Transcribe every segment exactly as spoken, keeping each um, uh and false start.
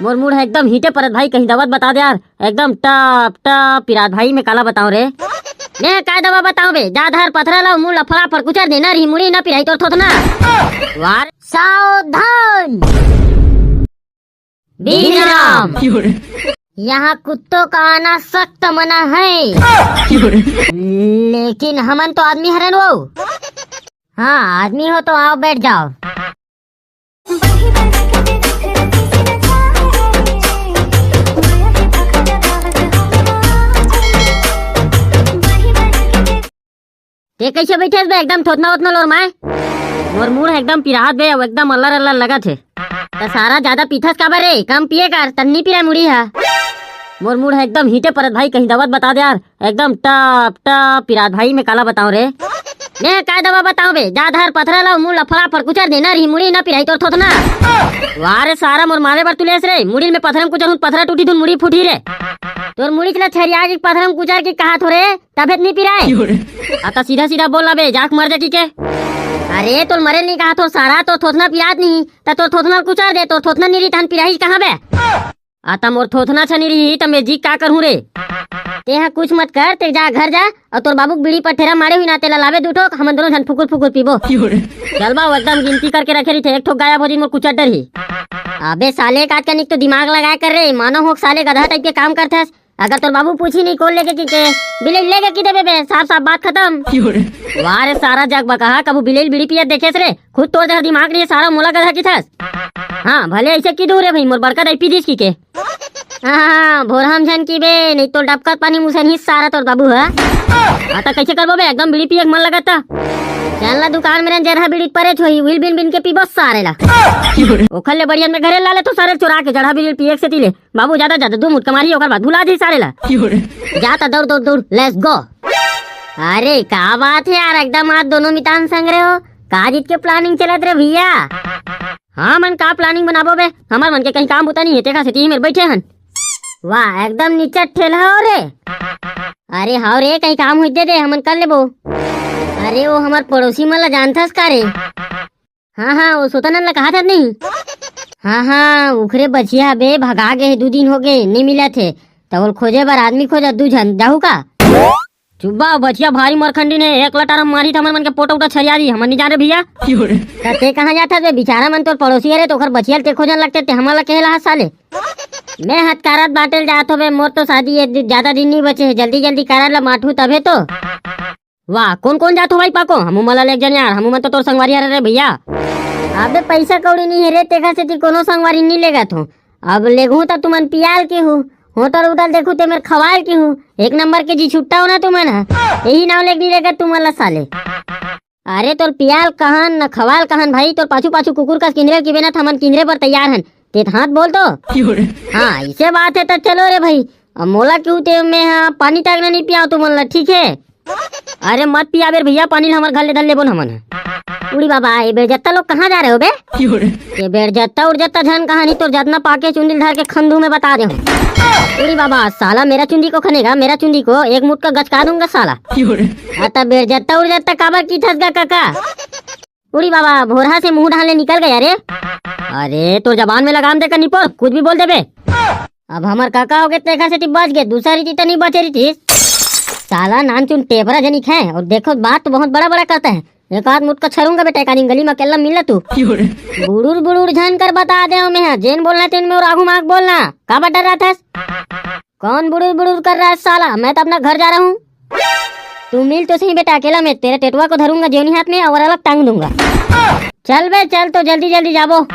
मोर मूड़ ह एकदम हीटे परत भाई, कहीं दवा त बता दे यार, एकदम टप टप पिरात भाई, मैं काला बताऊं रे। ले काय दवा बताऊं बे, जा धर पथरा ला, मूड़ ला फड़ाफड़ कुचर दे, ना रही मुड़ी ना पिराही तोर थोथना। वार सावधान। बीज राम। यहाँ कुत्तों का आना सख्त मना है, लेकिन हमन तो आदमी हरन वो। हाँ, आदमी हो तो आओ, बैठ जाओ। ते कैसे बैठे बे, एकदम थोथना ओथना लोर माय? मोर मूड़ ह एकदम पिरात बे, अउ एकदम अल्लर अल्लर लगत हे। त सारा ज्यादा पीथस काबर रे? कम पिए कर, तन्नी पिरा मुड़ी हा। मोर मूड़ ह एकदम हीटे परत भाई, कहीं दवा त बता दे यार, एकदम टप टप पिरात भाई, मैं काला बताऊं रे। ले काय दवा बताऊं बे, जा धर पथरा ला, मूड़ ला फड़ाफड़ कुचर दे, ना रही मुड़ी ना पिराही तोर थोथना। वाह रे सारा, मोर मारे बर तुलेस रे, मुड़ी में पथरा में कुचर हूं, पथरा टूटी धुन मुड़ी फूटी रे। तोर मुड़ी के ला छरिया के पथरा में कुचर के कहा थो रे, तबे त नहीं पिराए। आ त सीधा सीधा बोल ना बे, जाके मर जा की के। अरे तोर मरे नहीं कहा थो सारा, तोर थोथना पिरात नहीं, त तोर थोथना कुचर दे, तोर थोथना नहीं रही तहन पिराही कहाँ बे? आ त मोर थोथना छनी रही त मैं जी का करहूं रे? ते हा कुछ मत कर, ते जा घर जा, अउ तोर बाबू के बीड़ी पठेरा मारे हुई ना, तेला लाबे दू ठोक, हमन दोनों झन फुकुर फुकुर पीबो। चल बा, वो एकदम गिनती करके रखे रहिथे, एक ठोक गायब हो जी मोर कुचर डरही। अबे साले, का कनिक तो दिमाग लगाए कर रे, मानो हो साले गधा टाइप के काम करथस। अगर तोर बाबू पूछी नहीं कोन लेगे की के, बिलेल लेगे की देबे बे, साफ साफ बात खत्म। वाह रे सारा, जग बकहा, कभू बिलेल बीड़ी पियत देखेस रे? खुद तोर जहर दिमाग नहीं है सारा, मोला गधा किथस। हाँ, भले ऐसे की दूर है भाई, मोर बड़का दाई पी दिस की के। हाँ, हाँ, हाँ, भोरहम झन की बे, नहीं तो डबकत पानी मुसन ही सारा तोर बाबू हा। हाँ, त कैसे करबो बे, एकदम बीड़ी पिए के मन लगत त। चल ना दुकान में रंजन हा बीड़ी परे छोही, उहिल बिन बिन के पीबो सारे ला। ओखर ले बढ़िया मैं घरे ला ले तो सारे चुरा के जड़ा बीड़ी पिए के सेती ले। बाबू ज्यादा ज्यादा दू मुटका मारी, ओकर बाद भुला दी सारे ला। जा त दौड़ दौड़ दौड़, let's go। अरे का बात है यार, एकदम आज दोनों मितान संग रहे हो, का जीत के प्लानिंग चलत रे भैया? हाँ मन का प्लानिंग बनाबो बे, हमर मन के कहीं काम बुता नहीं है, तेखा सेती ही मेर बैठे हन। वाह एकदम निचट ठेला हो रे। अरे हाव रे, कहीं काम होई दे दे, हमन कर लेबो। अरे वो हमर पड़ोसी मन ला जानथस का रे? हाँ हाँ, वो सोतानंद ला कहा था नहीं? हाँ हाँ, उखरे बचिया बे भगा गे हे, दू दिन हो गे, नहीं मिलत हे। त ओल खोजे बर आदमी खोजत दू झन, जाहू का? चुप बा, बचिया भारी मरखंडी ने, एक लटार हम मारी त हमर मन के पोटा उटा छरिया दी, हमन नहीं जान रे भैया। त ते कहाँ जात हस बे? बेचारा मन तोर पड़ोसी हरे, त ओखर बचिया ल ते खोजन लगते, ते हमन ला कहे ला हस साले। मैं हतकारत बाटे ल जात हो बे, मोर तो शादी एक दिन, ज्यादा दिन नहीं बचे हे, जल्दी जल्दी कारड ला माठू तभे तो। वाह, कोन कोन जात हो भाई पाको? हमू मन ला लेग जन यार, हमू मन तो तोर संगवारी हरे रे भैया। अबे पैसा कौड़ी नहीं है रे, तेखा सेती कोनो संगवारी नहीं लेगत हो। अब लेगहूं त तुमन पियाल के हूँ, होटल उटल देखू ते मेर खवाल के हूँ, एक नंबर के जी छुट्टा हो ना तुमन ह, यही नाव लेग नहीं लेगत तुमन ला साले। अरे तोर पियाल कहन न खवाल कहन भाई, तोर पाछू पाछू कुकुर कस किंजरे की बेनत हमन किंजरे बर तैयार हन, ते त हाथ बोल तो। हाँ, इसे बात है त चलो रे भाई, अब मोला क्यों ते मैं हा पानी तक नहीं पियाओ तुमन ला, ठीक है? अरे मत पियाबे रे भैया, पानी ल हमर घर ले धर लेबो न हमन ह। उड़ी बाबा, ये बेरजत्ता लोग कहाँ जा रहे हो बे? ये बेरजत्ता उड़जत्ता झन कहानी, तोर जतना पाके चुंदी ल धर के खंधू में बता दे हूँ। उड़ी बाबा, साला मेरा चुंदी को खनेगा, मेरा चुंदी को एक मुटका गचका दूंगा साला। अता बेरजत्ता उड़जत्ता काबर की थस गा काका? उड़ी बाबा, भोरहा से मुंह ढाले निकल गया रे। अरे तोर जबान में लगाम देकर निपोर, कुछ भी बोल देबे। अब हमर काका हो गए, तेखा सेती बच गए, दूसरा रीति तो नहीं बचे रीति। साला नानचुन टेपरा जनी खाए, और देखो बात तो बहुत बड़ा बड़ा करता है। एक आध मुटका छरूंगा बेटा, एक आध गली में अकेला मिल तू। बुड़ुर बुड़ुर झन कर बता दे मैं, जेन बोलना तेन में और आगू माग बोलना। का बटर रहा था? कौन बुड़ुर बुड़ुर कर रहा है साला? मैं तो अपना घर जा रहा हूँ। तू मिल तो सही बेटा, अकेला मैं तेरे टेटवा को धरूंगा जेवनी हाथ में और अलग टांग दूंगा। चल बे चल, तो जल्दी जल्दी जाबो।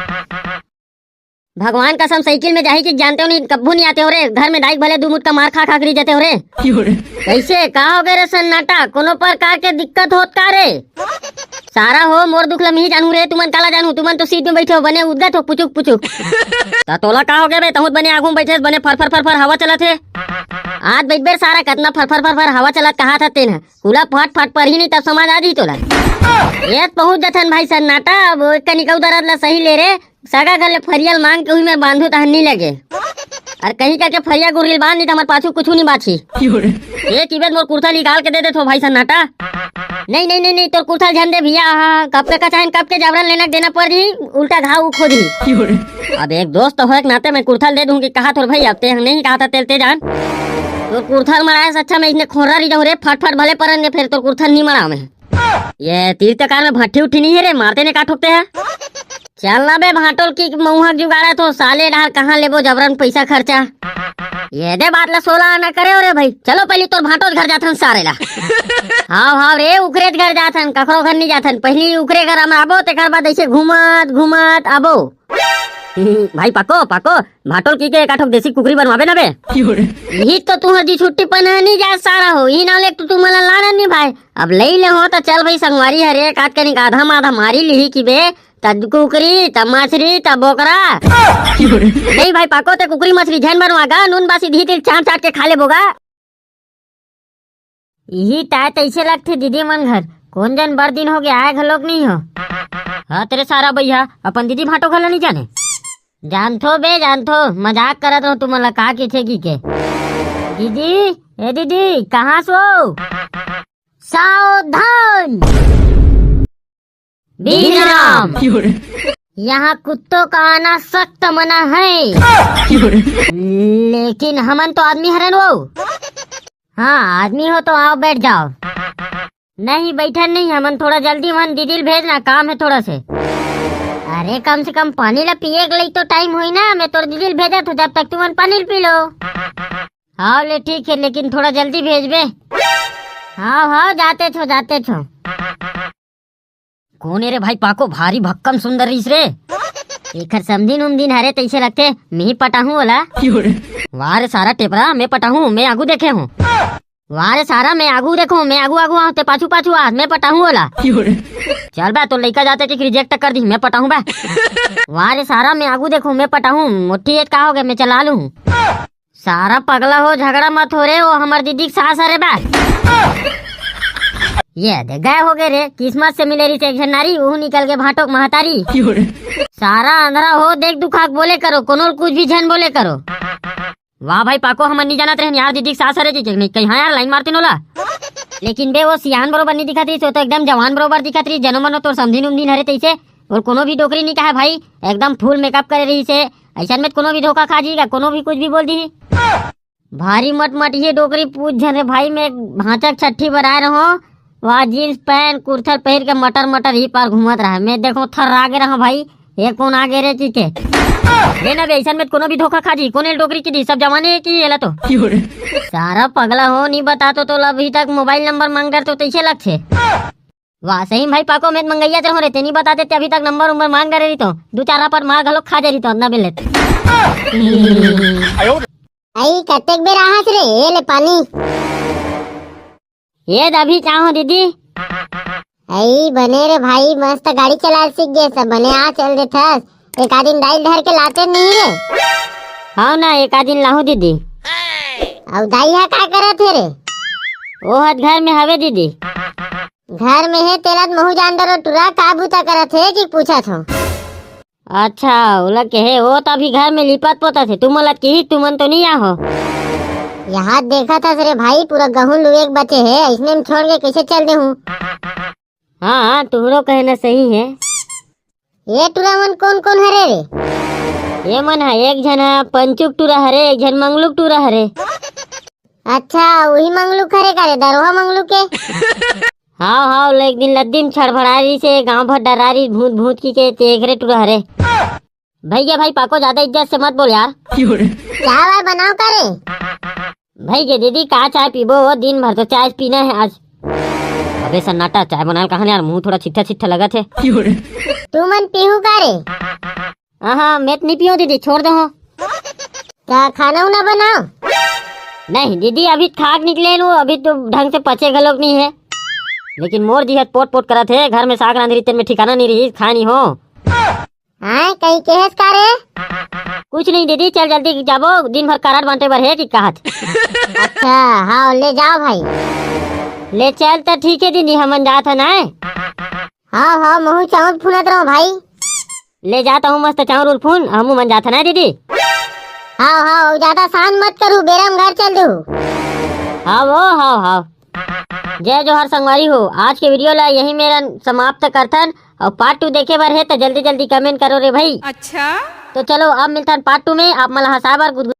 भगवान कसम, साइकिल में जाही कि जानते हो नहीं, कब्बू नहीं आते हो रे। घर में दाई भले दू मुटका मार खा खा कर जाते हो रे। कैसे, का हो गए रे सन्नाटा? कोनो प्रकार के दिक्कत होत का रे? सारा हो, मोर दुख ल मिही जानू रे, तुमन काला जानू, तुमन तो सीट में बैठे हो, बने उदगत हो पुचुक पुचुक। ता तोला का हो गए बे? तहुत बने आगू में बैठे, बने फर फर फर फर हवा चलत हे। आज बैठ बे सारा, कतना फर फर फर फर हवा चलत कहा था तेन ह। कुला फट फट पर ही नहीं, तब समझ आ जी तोला। ये पहुंच जथन भाई सन्नाटा, अब एक कनिका उधर ला सही ले रे। सगा घर ले फरियल मांग के हुई मैं बांधू तहन नहीं लगे। और कहीं करके फरिया गुरिल बांध नहीं तो हमारे पाछू कुछ नहीं बाछी। ये की बेर मोर कुर्ता निकाल के दे दे थो भाई सन्नाटा। नहीं, नहीं, नहीं, नहीं, तोर कुर्थल झन दे भैया, हाँ, हाँ, कब के का चाहे, कब के जबरन लेना देना पड़ रही, उल्टा घाव खोद रही। अब एक दोस्त होए के नाते मैं कुर्थल दे दूं कि कहा तोर भाई, अब ते नहीं कहा था तेल ते जान। तोर कुर्थल मराए से अच्छा मैं इसने खोर्रा रही जाऊं रे, फट फट भले परन दे, फिर तोर कुर्थल नहीं मरा मैं। ये तीर तकार में भट्ठी उठी नहीं है रे, मारते ने का ठोकते हैं। चल ना बे भांटोल की मऊहा जुगाड़ा तो साले डार कहाँ लेबो जबरन पैसा खर्चा। ये दे बात ला सोला आना करे रे भाई। चलो पहली तोर भांटोल घर जाथन सारे ला। हाव हाव रे उकरे घर जाथन कखरो घर नहीं जाथन पहली उकरे घर हम आबो तेकर बाद ऐसे घूमत घूमत आबो। भाई पाको पाको भांटोल की के एकाठोक देसी कुकरी बनवाबे ना बे। यही तो तुहर जी छुट्टी पना नहीं जा सारा हो यही नाले तू तुम्हारा लाना नहीं भाई। अब ले ले हो तो चल भाई संगवारी हरे एक आध कनिक आधा माधा मारी लिही की बे। तब कुकरी तब मछरी तब बोकरा। नहीं भाई पाको ते कुकरी मछरी झन बनवा गा नून बासी धी तिल चाट चाट के खा ले बोगा। इही ताय तैसे लगथे दीदी मन घर। कोन जन बड़ दिन हो गया आए घलोक नहीं हो। हाँ तेरे सारा भैया अपन दीदी भाटो घला नहीं जाने। जानथो बे जानथो। मजाक करत रहो तुमन ला का किथे की के। दीदी ए दीदी कहाँ सो। सावधान। विश्राम। यहाँ कुत्तों का आना सख्त मना है। लेकिन हमन तो आदमी हरन वो। हाँ आदमी हो तो आओ बैठ जाओ। नहीं बैठन नहीं हमन थोड़ा जल्दी मन दीदी ल भेजना काम है थोड़ा से। अरे कम से कम पानी ला पिए के लिए तो टाइम हुई ना मैं तोर दीदी ल भेजत हूँ जब तक तुमन पानी ल पी लो। हाँ ले ठीक है लेकिन थोड़ा जल्दी भेजबे। हाँ हाँ जाते छो जाते छो। कोन ए रे भाई पाको भारी भक्कम सुंदर रहीस रे। एखर समधिन उमधिन हरे तैसे लगथे। मिही पटाहूँ ओला। वाह रे सारा टेपरा मैं पटाहूँ मैं आगू देखे हूँ। वाह रे सारा मैं आगू देखो मैं आगू आगू आऊँ ते पाछू पाछू आ मैं पटाहूँ ओला। चल बा तो लइका जाते कि रिजेक्ट कर दी मैं पटाहूँ बा। वाह रे सारा मैं आगू देखो मैं पटाहूँ। मोटी एत का हो गया मैं चला लूँ। सारा पगला हो झगड़ा मत हो रे वो हमर दीदी के सास हरे बा। ये दे गए हो गए रे किस्मत से मिले रही एक झन नारी वो निकल के भाटोक महतारी। सारा अंधरा हो देख दुखाक बोले करो कोनो कुछ भी झन बोले करो। वाह भाई पाको हमन नहीं जानत रहन यार दीदी के सास हरे जी के नहीं कहीं हाँ यार लाइन मारते नोला। लेकिन बे वो सियान बरोबर नहीं दिखत रही तो एकदम जवान बरोबर दिखत रही जनो मनो तोर समझी नुमझी हरे तैसे। और कोनो भी डोकरी नहीं कहा भाई। एकदम फुल मेकअप करे रही से। ऐसा में कोनो भी धोखा खा जी का कोनो भी कुछ भी बोल दी। भारी मट मट ये डोकरी पूछ झन रे भाई मैं भांचक छठी बर आए रहो। वहाँ जींस पैंट कुर्था पहिर के मटर मटर ही पार घूमत रहा मैं देखो थर्रा गे रहा भाई। ये कौन आ गे रे की के। रे ना बे ऐसा में कोनो भी धोखा खा जी कोने डोकरी की दी सब जवाने की एला तो। सारा पगला हो नहीं बता तो तोला अभी तक मोबाइल नंबर मांग डर तो तैसे लगथे। वाह सही भाई पाको में मंगैया चढ़ो रे तेनी बता देते अभी तक नंबर उम्बर मांग डरे रही तो। दो चार रापट मार घलो खा जा रही तो अंदर मिले। आई कतेक बेर आहस रे ए ले पानी। ये अभी चाहो दीदी। आई बने रे भाई मस्त गाड़ी चलाल सीख गए सब बने आ चल देथस। एक आदिन दाई धर के लाते नहीं रे। हाँ ना एक आदिन लाहू दीदी। अब दाई हा का करत हे रे। वो हत घर में हवे दीदी। घर में हे तेला त महू जान डरो टुरा का बूता करत हे कि पूछत हो। अच्छा ओला कहे वो तो अभी घर में लिपत पोतत हे तुमन ला किही तुमन तो नहीं आहो। यहाँ देखत हस रे भाई पूरा गहूं लुए के बचे हे इसने में छोड़ के कैसे चल दे हूँ। हाँ हाँ तुहरो कहना सही है। ये टुरा मन कौन कौन हरे रे। ये मन हा एक झन हा पंचुक टुरा हरे एक झन मंगलुक टुरा हरे। अच्छा वही मंगलुक हरे का रे दरोहा मंगलुक के। हाव हाव ले एक दिन लद्दी में छड़फड़ा रही से गांव भर डरा रही भूत भूत की के ते एकरे टुरा हरे। भैया भाई पाको ज्यादा इज्जत से मत बोल यार। चाय वाय बनाओ का रे। भाई के दीदी का चाय पीबो वो दिन भर तो चाय पीना है आज। अबे सन्नाटा चाय बनाल कहाँ यार मुंह थोड़ा छिट्ठा छिट्ठा लगत है। तू मन पीहू का रे। हाँ मैं तो नहीं पियो दीदी छोड़ दो। का खाना उना बनाओ। नहीं दीदी अभी खाक निकले नु अभी तो ढंग से पचे घलोक नहीं है। लेकिन मोर दिहत पोट पोट करत है घर में साग रांधरी तेन में ठिकाना नहीं रही खाए नहीं हो। हाँ कहीं केहेस का रे। कुछ नहीं दीदी चल जल्दी जाबो दिन भर कराट बांटे बर है कि कहत। अच्छा हाँ ले जाओ भाई। ले चल तो ठीक है दीदी हमन जात है ना। हाँ हाँ महू चाउर फुनत रहो भाई। ले जाता हूँ मस्त चाउर उर फून हमू मन जात है ना दीदी। हाँ हाँ ज्यादा शान मत करू बेरम घर चल दू। हाँ वो हाँ हाँ। जय जोहार संगवारी हो, आज के वीडियो ला यही मेर समाप्त करथन। और पार्ट टू देखे बर हे त जल्दी जल्दी कमेंट करो रे भाई। अच्छा। तो चलो अब मिलथन पार्ट टू में। आप मन ला हंसाए बर गुदगुद